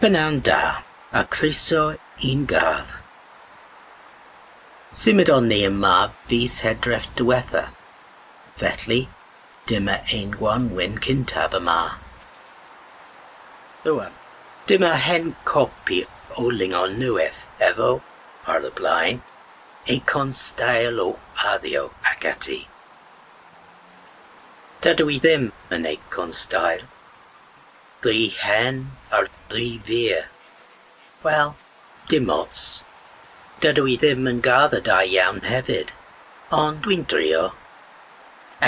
Pnawn da, a croeso i'n gardd. Symudon ni yma fis Hydref diwetha, felly dyma ein gwanwyn cyntaf yma. Rwan, dyma hen copi o lingon newydd, efo, ar y blaen, eicon steil o arddio ac ati. Dydw i ddim yn eicon steil. Rhy hen a rhy fyr. Wel, dim ots. Dydw i ddim yn garddio da iawn hefyd, ond dwi'n drio.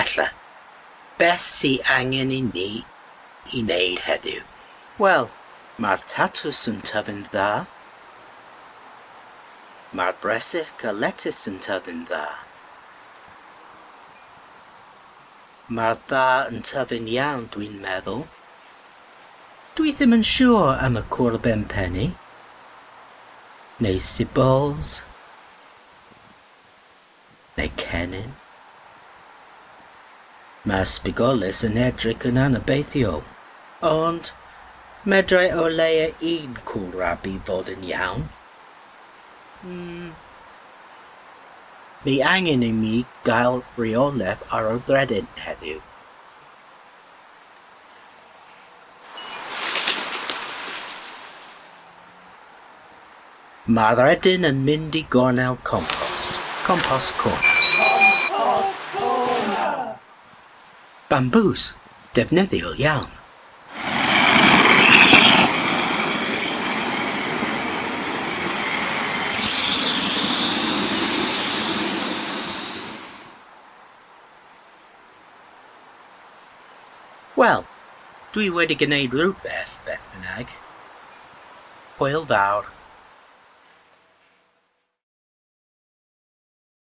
Ella. Beth sy angen i ni i wneud heddiw? Wel, mae'r tatws yn tyfu'n dda. Mae'r bresych a letys yn tyfu'n dda. Mae'r dda yn tyfu'n iawn dwi'n meddwl. Dwi ddim yn siŵr am y cwrbenpenni. Neu sibols. Neu cennin. Mae'r sbigolis yn edrych yn anobeithiol, ond medrai o leia un cwlrabi fod yn iawn. Hmm. Mae angen i mi gael rheolaeth ar y ddredyn heddiw. Mae'r rhedyn yn mynd i gornel compost. Compost corner. Compost corner! Bambŵs, defnyddiol iawn. Wel, dwi wedi gwneud rhywbeth, beth bynnag. Hwyl fawr.